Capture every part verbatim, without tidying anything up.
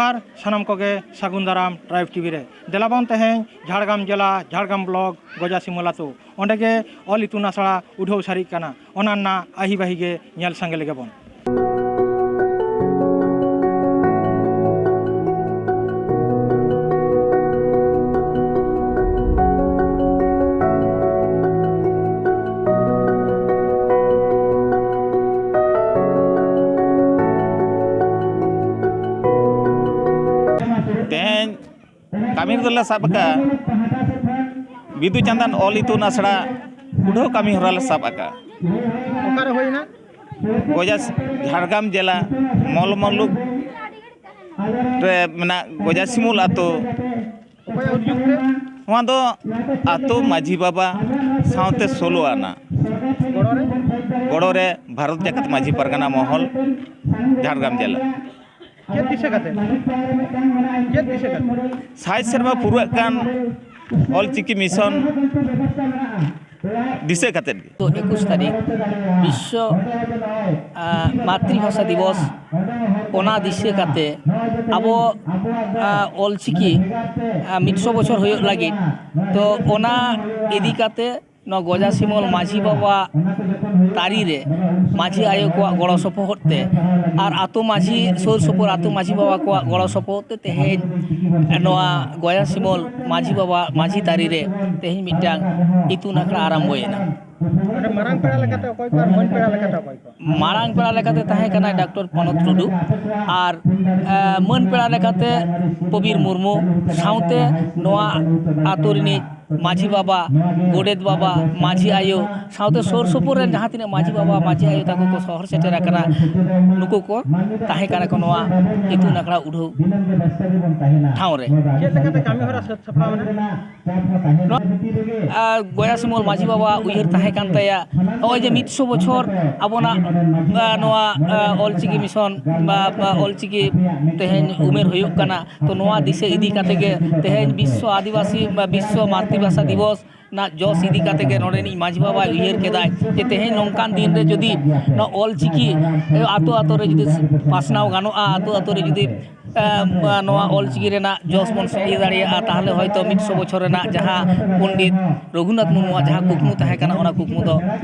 ᱟᱨ ᱥᱟᱱᱟᱢ ᱠᱚᱜᱮ ᱥᱟᱹᱜᱩᱱ ᱫᱟᱨᱟᱢ ᱴᱨᱟᱭᱤᱵᱽ ᱴᱤᱵᱷᱤ ᱨᱮ᱾ ᱫᱮᱞᱟ ᱵᱚᱱ ᱛᱮᱦᱮᱧ ᱡᱷᱟᱲᱜᱨᱟᱢ ᱡᱮᱞᱟ, ᱡᱷᱟᱲᱜᱨᱟᱢ ᱵᱞᱚᱠ, ᱜᱚᱡᱟᱥᱤᱢᱚᱞ ᱟᱹᱛᱩ, ᱚᱸᱰᱮ ᱜᱮ ᱚᱞ ᱤᱛᱩᱱ ᱟᱥᱲᱟ ᱩᱰᱷᱟᱹᱣ ᱥᱟᱹᱨᱤᱜ ᱠᱟᱱᱟ, ᱚᱱᱟ ᱨᱮᱱᱟᱜ ᱟᱹᱦᱤ ᱵᱟᱹᱦᱤ ᱜᱮ ᱧᱮᱞ ᱥᱟᱸᱜᱮ ᱞᱮᱜᱮ ᱵᱚᱱ᱾ ᱛᱮᱦᱮᱧ ᱠᱟᱹᱢᱤ ᱨᱮᱫᱚᱞᱮ ᱥᱟᱵ ᱟᱠᱟᱫᱼᱟ, ᱵᱤᱫᱩ ᱪᱟᱸᱫᱟᱱ ᱚᱞ ᱤᱛᱩᱱ ᱟᱥᱲᱟ ᱩᱰᱷᱟᱹᱣ ᱠᱟᱹᱢᱤ ᱦᱚᱨᱟ ᱞᱮ ᱥᱟᱵ ᱟᱠᱟᱫᱼᱟ᱾ ᱚᱠᱟᱨᱮ ᱦᱩᱭᱱᱟ? ᱜᱚᱡᱟ, ᱡᱷᱟᱲᱜᱨᱟᱢ ᱡᱮᱞᱟ, ᱢᱚᱞᱞᱚ ᱢᱩᱞᱩᱠ ᱨᱮ ᱢᱮᱱᱟᱜ ᱜᱚᱡᱟᱥᱤᱢᱩᱞ ᱟᱛᱳ᱾ ᱚᱠᱚᱭᱟᱜ ᱩᱫᱽᱡᱳᱜᱽ ᱛᱮ? ᱱᱚᱣᱟ ᱫᱚ ᱟᱛᱳ ᱢᱟᱹᱡᱷᱤ ᱵᱟᱵᱟ ᱥᱟᱶᱛᱮ ᱥᱳᱞᱳ ᱟᱱᱟ ᱜᱚᱲᱚ ᱨᱮ? ᱜᱚᱲᱚ ᱨᱮ ᱵᱷᱟᱨᱚᱛ ᱡᱟᱠᱟᱛ ᱢᱟᱹᱡᱷᱤ ᱯᱟᱨᱜᱟᱱᱟ ᱢᱚᱦᱚᱞ, ᱡᱷᱟᱲᱜᱨᱟᱢ ᱡᱮᱞᱟ᱾ ᱪᱮᱫ ᱫᱤᱥᱟᱹ ᱠᱟᱛᱮ? ᱪᱮᱫ ᱫᱤᱥᱟᱹ ᱠᱟᱛᱮ? ᱥᱟᱭ ᱥᱮᱨᱢᱟ ᱯᱩᱨᱟᱹᱜ ᱠᱟᱱ ᱚᱞᱪᱤᱠᱤ ᱢᱤᱥᱚᱱ ᱫᱤᱥᱟᱹ ᱠᱟᱛᱮᱫ ᱜᱮ᱾ ᱛᱚ, ᱮᱠᱩᱥ ᱛᱟᱹᱨᱤᱠᱷ ᱵᱤᱥᱥᱚ, ᱟ, ᱢᱟᱛᱨᱤᱵᱷᱟᱥᱟ ᱫᱤᱵᱚᱥ, ᱚᱱᱟ ᱫᱤᱥᱟᱹ ᱠᱟᱛᱮ ᱟᱵᱚ, ᱟ, ᱚᱞᱪᱤᱠᱤ, ᱟ, ᱢᱤᱫ ᱥᱚ ᱵᱚᱪᱷᱚᱨ ᱦᱩᱭᱩᱜ ᱞᱟᱹᱜᱤᱫ, ᱛᱚ ᱚᱱᱟ ᱤᱫᱤ ᱠᱟᱛᱮ ᱱᱚᱣᱟ ᱜᱚᱡᱟᱥᱤᱢᱚᱞ ᱢᱟᱹᱡᱷᱤ ᱵᱟᱵᱟ ᱛᱟᱹᱨᱤ ᱨᱮ ᱢᱟᱹᱡᱷᱤ ᱟᱭᱳ ᱠᱚᱣᱟᱜ ᱜᱚᱲᱚ ᱥᱚᱯᱚᱦᱚᱫ ᱛᱮ ᱟᱨ ᱟᱛᱳ ᱢᱟᱹᱡᱷᱤ, ᱥᱩᱨ ᱥᱩᱯᱩᱨ ᱟᱛᱳ ᱢᱟᱹᱡᱷᱤ ᱵᱟᱵᱟ ᱠᱚᱣᱟᱜ ᱜᱚᱲᱚ ᱥᱚᱯᱚᱦᱚᱫ ᱛᱮ ᱛᱮᱦᱮᱧ ᱱᱚᱣᱟ ᱜᱚᱡᱟᱥᱤᱢᱚᱞ ᱢᱟᱹᱡᱷᱤ ᱵᱟᱵᱟ ᱢᱟᱹᱡᱷᱤ ᱛᱟᱹᱨᱤ ᱨᱮ ᱛᱮᱦᱮᱧ ᱢᱤᱫᱴᱟᱝ ᱤᱛᱩᱱ ᱟᱥᱲᱟ ᱟᱨᱟᱢᱵᱚᱭᱮᱱᱟ᱾ ᱚᱸᱰᱮ ᱢᱟᱨᱟᱝ ᱯᱮᱲᱟ ᱞᱮᱠᱟᱛᱮ ᱚᱠᱚᱭ ᱠᱚ ᱟᱨ ᱢᱟᱹᱱ ᱯᱮᱲᱟ ᱞᱮᱠᱟᱛᱮ ᱚᱠᱚᱭ ᱠᱚ? ᱢᱟᱨᱟᱝ ᱯᱮᱲᱟ ᱞᱮᱠᱟᱛᱮ ᱛᱟᱦᱮᱸ ᱠᱟᱱᱟᱭ ᱰᱟᱠᱛᱚᱨ ᱯᱚᱱᱚᱛ ᱴᱩᱰᱩ ᱟᱨ, ᱮ, ᱢᱟᱹᱱ ᱯᱮᱲᱟ ᱞᱮᱠᱟᱛᱮ ᱯᱚᱵᱤᱨ ᱢᱩᱨᱢᱩ, ᱥᱟᱶᱛᱮ ᱱᱚᱣᱟ ᱟᱛᱳ ᱨᱤᱱᱤᱡ ᱢᱟᱹᱡᱷᱤ ᱵᱟᱵᱟ, ᱜᱚᱰᱮᱛ ᱵᱟᱵᱟ, ᱢᱟᱹᱡᱷᱤ ᱟᱭᱳ, ᱥᱟᱶᱛᱮ ᱥᱩᱨ ᱥᱩᱯᱩᱨ ᱨᱮᱱ ᱡᱟᱦᱟᱸ ᱛᱤᱱᱟᱹᱜ ᱢᱟᱹᱡᱷᱤ ᱵᱟᱵᱟ, ᱢᱟᱹᱡᱷᱤ ᱟᱭᱳ ᱛᱟᱠᱚ ᱠᱚ ᱥᱚᱦᱚᱨ ᱥᱮᱴᱮᱨ ᱟᱠᱟᱱᱟ, ᱱᱩᱠᱩ ᱠᱚ ᱛᱟᱦᱮᱸ ᱠᱟᱱᱟ ᱠᱚ ᱱᱚᱣᱟ ᱤᱛᱩᱱ ᱟᱥᱲᱟ ᱩᱰᱷᱟᱹᱣ ᱴᱷᱟᱶ ᱨᱮ᱾ ᱪᱮᱫ ᱞᱮᱠᱟᱛᱮ ᱠᱟᱹᱢᱤ ᱦᱚᱨᱟ ᱥᱟᱹᱛ ᱥᱟᱯᱲᱟᱣ ᱮᱱᱟ? ᱱᱚᱣᱟ, ᱟ, ᱜᱚᱭᱟ ᱥᱤᱢᱚᱞ ᱢᱟᱹᱡᱷᱤ ᱵᱟᱵᱟᱣᱟᱜ ᱩᱭᱦᱟᱹᱨ ᱛᱟᱦᱮᱸ ᱠᱟᱱ ᱛᱟᱭᱟ, ᱱᱚᱜᱼᱚᱭ ᱡᱮ ᱢᱤᱫ ᱥᱚ ᱵᱚᱪᱷᱚᱨ ᱟᱵᱚᱱᱟᱜ, ᱟ, ᱱᱚᱣᱟ, ᱟ, ᱚᱞᱪᱤᱠᱤ ᱢᱤᱥᱚᱱ ᱵᱟ, ᱵᱟ ᱚᱞᱪᱤᱠᱤ ᱛᱮᱦᱮᱧ ᱩᱢᱮᱨ ᱦᱩᱭᱩᱜ ᱠᱟᱱᱟ, ᱛᱚ ᱱᱚᱣᱟ ᱫᱤᱥᱟᱹ ᱤᱫᱤ ᱠᱟᱛᱮ ᱜᱮ ᱛᱮᱦᱮᱧ ᱵᱤᱥᱥᱚ ᱟᱹᱫᱤᱵᱟᱹᱥᱤ ᱵᱟ ᱵᱤᱥᱥᱚ ᱢᱟᱛᱨᱤ ᱵᱷᱟᱥᱟ ᱫᱤᱵᱚᱥ ᱨᱮᱱᱟᱜ ᱡᱚᱥ ᱤᱫᱤ ᱠᱟᱛᱮ ᱜᱮ ᱱᱚᱰᱮᱱᱤᱡ ᱢᱟᱹᱡᱷᱤ ᱵᱟᱵᱟᱭ ᱩᱭᱦᱟᱹᱨ ᱠᱮᱫᱟᱭ ᱡᱮ ᱛᱮᱦᱮᱧ ᱱᱚᱝᱠᱟᱱ ᱫᱤᱱ ᱨᱮ ᱡᱩᱫᱤ ᱱᱚᱣᱟ ᱚᱞ ᱪᱤᱠᱤ ᱟᱛᱳ ᱟᱛᱳ ᱨᱮ ᱡᱩᱫᱤ ᱯᱟᱥᱱᱟᱣ ᱜᱟᱱᱚᱜᱼᱟ, ᱟᱛᱳ ᱟᱛᱳ ᱨᱮ ᱡᱩᱫᱤ ᱮ, ᱱᱚᱣᱟ ᱚᱞ ᱪᱤᱠᱤ ᱨᱮᱱᱟᱜ ᱡᱚᱥ ᱵᱚᱱ ᱥᱟᱹᱨᱤ ᱫᱟᱲᱮᱭᱟᱜᱼᱟ, ᱛᱟᱦᱚᱞᱮ ᱦᱚᱭᱛᱳ ᱢᱤᱫᱥᱚ ᱵᱚᱪᱷᱚᱨ ᱨᱮᱱᱟᱜ ᱡᱟᱦᱟᱸ ᱯᱚᱱᱰᱤᱛ ᱨᱚᱜᱷᱩᱱᱟᱛᱷ ᱢᱩᱨᱢᱩᱣᱟᱜ ᱡᱟᱦᱟᱸ ᱠᱩᱠᱢᱩ ᱛᱟᱦᱮᱸ ᱠᱟᱱᱟ, ᱚᱱᱟ ᱠᱩᱠᱢᱩ ᱫᱚ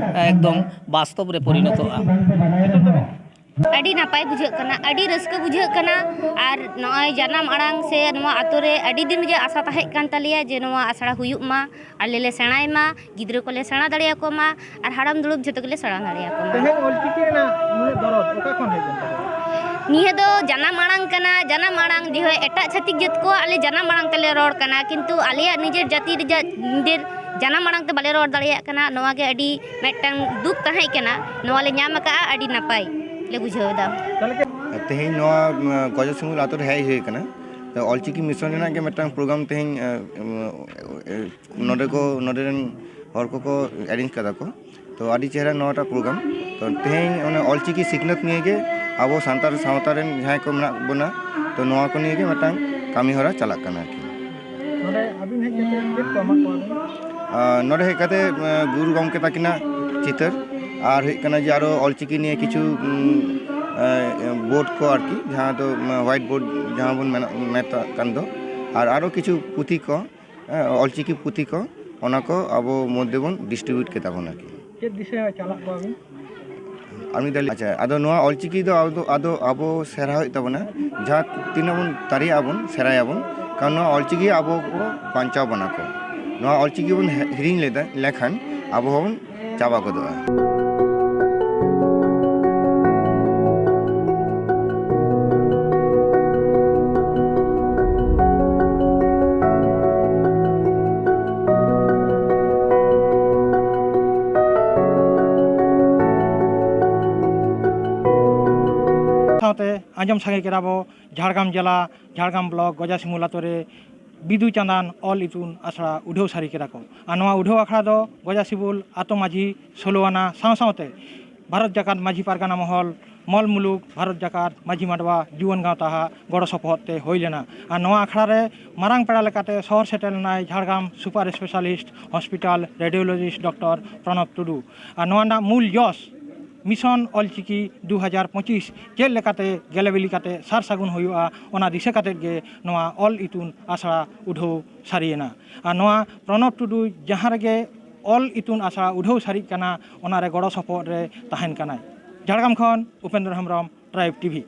ᱮᱠᱫᱚᱢ ᱵᱟᱥᱛᱚᱵ ᱨᱮ ᱯᱚᱨᱤᱱᱚᱛᱚᱜᱼᱟ᱾ ᱟᱹᱰᱤ ᱱᱟᱯᱟᱭ ᱵᱩᱡᱷᱟᱹᱜ ᱠᱟᱱᱟ, ᱟᱹᱰᱤ ᱨᱟᱹᱥᱠᱟᱹ ᱵᱩᱡᱷᱟᱹᱜ ᱠᱟᱱᱟ᱾ ᱟᱨ ᱱᱚᱜᱼᱚᱭ ᱡᱟᱱᱟᱢ ᱟᱲᱟᱝ ᱥᱮ ᱱᱚᱣᱟ ᱟᱛᱳ ᱨᱮ ᱟᱹᱰᱤ ᱫᱤᱱ ᱨᱮᱭᱟᱜ ᱟᱥᱟ ᱛᱟᱦᱮᱸ ᱠᱟᱱ ᱛᱟᱞᱮᱭᱟ ᱡᱮ ᱱᱚᱣᱟ ᱟᱥᱲᱟ ᱦᱩᱭᱩᱜ ᱢᱟ, ᱟᱞᱮ ᱞᱮ ᱥᱮᱬᱟᱭ ᱢᱟ, ᱜᱤᱫᱽᱨᱟᱹ ᱠᱚᱞᱮ ᱥᱮᱬᱟ ᱫᱟᱲᱮᱭᱟᱠᱚ ᱢᱟ, ᱟᱨ ᱦᱟᱲᱟᱢ ᱫᱩᱲᱩᱵ ᱡᱷᱚᱛᱚ ᱜᱮᱞᱮ ᱥᱮᱬᱟ ᱫᱟᱲᱮᱭᱟᱠᱚ ᱢᱟ᱾ ᱛᱮᱦᱮᱧ ᱚᱞᱪᱤᱠᱤ ᱨᱮᱱᱟᱜ ᱱᱩᱱᱟᱹᱜ ᱫᱚᱨᱚᱫ ᱚᱠᱟ ᱠᱷᱚᱱ ᱦᱮᱡ ᱮᱱ ᱛᱟᱯᱮᱭᱟ? ᱱᱤᱭᱟᱹ ᱫᱚ ᱡᱟᱱᱟᱢ ᱟᱲᱟᱝ ᱠᱟᱱᱟ, ᱡᱟᱱᱟᱢ ᱟᱲᱟᱝ ᱡᱮ ᱦᱳᱭ ᱮᱴᱟᱜ ᱪᱷᱟᱹᱛᱤᱠ ᱡᱟᱹᱛ ᱠᱚᱣᱟᱜ ᱟᱞᱮ ᱡᱟᱱᱟᱢ ᱟᱲᱟᱝ ᱛᱮᱞᱮ ᱨᱚᱲ ᱠᱟᱱᱟ, ᱠᱤᱱᱛᱩ ᱟᱞᱮᱭᱟᱜ ᱱᱤᱡᱮᱨ ᱡᱟᱹᱛᱤ ᱨᱮᱭᱟᱜ ᱱᱤᱡᱮᱨ ᱡᱟᱱᱟᱢ ᱟᱲᱟᱝ ᱛᱮ ᱵᱟᱞᱮ ᱨᱚᱲ ᱫᱟᱲᱮᱭᱟᱜ ᱠᱟᱱᱟ᱾ ᱱᱚᱣᱟ ᱜᱮ ᱟᱹᱰᱤ ᱢᱤᱫᱴᱟᱝ ᱫᱩᱠ ᱛᱟᱦᱮᱸ ᱠᱟᱱᱟ, ᱱᱚᱣᱟ ᱞᱮ ᱧᱟᱢ ᱟᱠᱟᱫᱼᱟ, ᱟᱹᱰᱤ ᱱᱟᱯᱟᱭ ᱞᱮ ᱵᱩᱡᱷᱟᱹᱣ ᱮᱫᱟ᱾ ᱛᱮᱦᱮᱧ ᱱᱚᱣᱟ ᱩᱢ, ᱜᱚᱡᱚ ᱥᱤᱢᱩᱞ ᱟᱛᱳ ᱨᱮ ᱦᱮᱡ ᱦᱩᱭ ᱟᱠᱟᱱᱟ᱾ ᱛᱚ, ᱚᱞᱪᱤᱠᱤ ᱢᱤᱥᱚᱱ ᱨᱮᱱᱟᱜ ᱜᱮ ᱢᱤᱫᱴᱟᱝ ᱯᱨᱳᱜᱨᱟᱢ ᱛᱮᱦᱮᱧ ᱮ, ᱩᱢ, ᱮ, ᱱᱚᱰᱮ ᱠᱚ, ᱱᱚᱰᱮ ᱨᱮᱱ ᱦᱚᱲ ᱠᱚᱠᱚ ᱮᱨᱮᱧᱡᱽ ᱠᱟᱫᱟ ᱠᱚ᱾ ᱛᱚ, ᱟᱹᱰᱤ ᱪᱮᱦᱨᱟ ᱱᱚᱣᱟᱴᱟᱜ ᱯᱨᱳᱜᱨᱟᱢ᱾ ᱛᱚ, ᱛᱮᱦᱮᱧ ᱚᱱᱟ ᱚᱞᱪᱤᱠᱤ ᱥᱤᱠᱷᱱᱟᱹᱛ ᱱᱤᱭᱮ ᱜᱮ ᱟᱵᱚ ᱥᱟᱱᱛᱟᱲ ᱥᱟᱶᱛᱟ ᱨᱮᱱ ᱡᱟᱦᱟᱸᱭ ᱠᱚ ᱢᱮᱱᱟᱜ ᱵᱚᱱᱟ, ᱛᱚ, ᱱᱚᱣᱟ ᱠᱚ ᱱᱤᱭᱮ ᱜᱮ ᱢᱤᱫᱴᱟᱝ ᱠᱟᱹᱢᱤ ᱦᱚᱨᱟ ᱪᱟᱞᱟᱜ ᱠᱟᱱᱟ ᱟᱨᱠᱤ᱾ ᱱᱚᱰᱮ ᱟᱹᱵᱤᱱ ᱦᱮᱡ ᱠᱟᱛᱮ ᱪᱮᱫ ᱠᱚ ᱮᱢᱟᱜ ᱠᱚᱣᱟ ᱵᱤᱱ? ᱟᱨ ᱱᱚᱰᱮ ᱦᱮᱡ ᱠᱟᱛᱮ, ᱮ, ᱜᱩᱨᱩ ᱜᱚᱢᱠᱮ ᱛᱟᱹᱠᱤᱱᱟᱜ ᱪᱤᱛᱟᱹᱨ, ᱟᱨ ᱦᱩᱭᱩᱜ ᱠᱟᱱᱟ ᱡᱮ ᱟᱨᱚ ᱚᱞᱪᱤᱠᱤ ᱱᱤᱭᱮ ᱠᱤᱪᱷᱩ, ᱩᱢ, ᱮ, ᱵᱳᱨᱰ ᱠᱚ ᱟᱨᱠᱤ, ᱡᱟᱦᱟᱸ ᱫᱚ, ᱩᱢ, ᱦᱳᱣᱟᱭᱤᱴ ᱵᱳᱨᱰ ᱡᱟᱦᱟᱸ ᱵᱚᱱ ᱢᱮᱱᱟ-, ᱢᱮᱛᱟᱜ ᱠᱟᱱ ᱫᱚ, ᱟᱨ ᱟᱨᱚ ᱠᱤᱪᱷᱩ ᱯᱩᱛᱷᱤ ᱠᱚ, ᱮ, ᱚᱞᱪᱤᱠᱤ ᱯᱩᱛᱷᱤ ᱠᱚ, ᱚᱱᱟ ᱠᱚ ᱟᱵᱚ ᱢᱚᱫᱽᱫᱷᱮ ᱵᱚᱱ ᱰᱤᱥᱴᱨᱤᱵᱤᱭᱩᱴ ᱠᱮᱫᱟ ᱵᱚᱱ ᱟᱨᱠᱤ᱾ ᱪᱮᱫ ᱫᱤᱥᱟᱹ ᱪᱟᱞᱟᱜ ᱠᱚᱣᱟ ᱵᱤᱱ? ᱟᱨ ᱢᱤᱫ ᱫᱷᱟᱣ ᱞᱟᱹᱭ-, ᱟᱪᱪᱷᱟ, ᱟᱫᱚ ᱱᱚᱣᱟ ᱚᱞᱪᱤᱠᱤ ᱫᱚ ᱟᱵᱚ ᱫᱚ, ᱟᱫᱚ ᱟᱵᱚ ᱥᱮᱬᱟ ᱦᱩᱭᱩᱜ ᱛᱟᱵᱚᱱᱟ, ᱡᱟᱦᱟᱸ ᱛᱤᱱᱟᱹᱜ ᱵᱚᱱ ᱫᱟᱲᱮᱭᱟᱜᱼᱟ ᱵᱚᱱ ᱥᱮᱬᱟᱭᱟᱵᱚᱱ, ᱠᱟᱨᱚᱱ ᱱᱚᱣᱟ ᱚᱞᱪᱤᱠᱤ ᱟᱵᱚ ᱠᱚ ᱵᱟᱧᱪᱟᱣ ᱵᱚᱱᱟ ᱠᱚ᱾ ᱱᱚᱣᱟ ᱚᱞᱪᱤᱠᱤ ᱵᱚᱱ ᱦᱤᱲᱤᱧ ᱞᱮᱫᱟ ᱞᱮᱠᱷᱟᱱ ᱟᱵᱚ ᱦᱚᱸᱵᱚᱱ ᱪᱟᱵᱟ ᱜᱚᱫᱚᱜᱼᱟ᱾ ᱥᱟᱶᱛᱮ ᱟᱸᱡᱚᱢ ᱥᱟᱸᱜᱮ ᱠᱮᱫᱟ ᱵᱚ ᱡᱷᱟᱲᱜᱨᱟᱢ ᱡᱮᱞᱟ, ᱡᱷᱟᱲᱜᱨᱟᱢ ᱵᱞᱚᱠ, ᱜᱚᱡᱟᱥᱤᱢᱩᱞ ᱟᱛᱳ ᱨᱮ ᱵᱤᱫᱩ ᱪᱟᱸᱫᱟᱱ ᱚᱞ ᱤᱛᱩᱱ ᱟᱥᱲᱟ ᱩᱰᱷᱟᱹᱣ ᱥᱟᱹᱨᱤ ᱠᱮᱫᱟ ᱠᱚ᱾ ᱟᱨ ᱱᱚᱣᱟ ᱩᱰᱷᱟᱹᱣ ᱟᱠᱷᱲᱟ ᱫᱚ ᱜᱚᱡᱟᱥᱤᱵᱩᱞ ᱟᱛᱳ ᱢᱟᱹᱡᱷᱤ ᱥᱳᱞᱳ ᱟᱱᱟ ᱥᱟᱶ ᱥᱟᱶᱛᱮ ᱵᱷᱟᱨᱚᱛ ᱡᱟᱠᱟᱛ ᱢᱟᱹᱡᱷᱤ ᱯᱟᱨᱜᱟᱱᱟ ᱢᱚᱦᱚᱞ ᱢᱚᱞ ᱢᱩᱞᱩᱠ, ᱵᱷᱟᱨᱚᱛ ᱡᱟᱠᱟᱛ, ᱢᱟᱹᱡᱷᱤ ᱢᱟᱰᱣᱟ, ᱡᱩᱣᱟᱹᱱ ᱜᱟᱶᱛᱟ ᱦᱟᱜ ᱜᱚᱲᱚ ᱥᱚᱯᱚᱦᱚᱫ ᱛᱮ ᱦᱩᱭ ᱞᱮᱱᱟ᱾ ᱟᱨ ᱱᱚᱣᱟ ᱟᱠᱷᱲᱟ ᱨᱮ ᱢᱟᱨᱟᱝ ᱯᱮᱲᱟ ᱞᱮᱠᱟᱛᱮ ᱥᱚᱦᱚᱨ ᱥᱮᱴᱮᱨ ᱞᱮᱱᱟᱭ Jhargram super specialist hospital radiologist doctor Pranab Tudu. ᱟᱨ ᱱᱚᱣᱟ ᱨᱮᱱᱟᱜ ᱢᱩᱞ ᱡᱚᱥ ᱢᱤᱥᱚᱱ ᱚᱞᱪᱤᱠᱤ ᱫᱩ ᱦᱟᱡᱟᱨ ᱯᱚᱸᱪᱤᱥ ᱪᱮᱫ ᱞᱮᱠᱟᱛᱮ ᱜᱮᱞᱮᱵᱤᱞᱤ ᱠᱟᱛᱮ ᱥᱟᱨ ᱥᱟᱹᱜᱩᱱ ᱦᱩᱭᱩᱜᱼᱟ, ᱚᱱᱟ ᱫᱤᱥᱟᱹ ᱠᱟᱛᱮᱫ ᱜᱮ ᱱᱚᱣᱟ ᱚᱞ ᱤᱛᱩᱱ ᱟᱥᱲᱟ ᱩᱰᱷᱟᱹᱣ ᱥᱟᱹᱨᱤᱭᱮᱱᱟ᱾ ᱟᱨ ᱱᱚᱣᱟ ᱯᱨᱚᱱᱚᱵ ᱴᱩᱰᱩ ᱡᱟᱦᱟᱸ ᱨᱮᱜᱮ ᱚᱞ ᱤᱛᱩᱱ ᱟᱥᱲᱟ ᱩᱰᱷᱟᱹᱣ ᱥᱟᱹᱨᱤᱜ ᱠᱟᱱᱟ, ᱚᱱᱟᱨᱮ ᱜᱚᱲᱚ ᱥᱚᱯᱚᱦᱚᱫ ᱨᱮ ᱛᱟᱦᱮᱱ ᱠᱟᱱᱟᱭ᱾ ᱡᱷᱟᱲᱜᱨᱟᱢ ᱠᱷᱚᱱ ᱩᱯᱮᱱᱫᱨᱚ ᱦᱮᱢᱵᱨᱚᱢ, ᱴᱨᱟᱭᱤᱵᱽ ᱴᱤᱵᱷᱤ᱾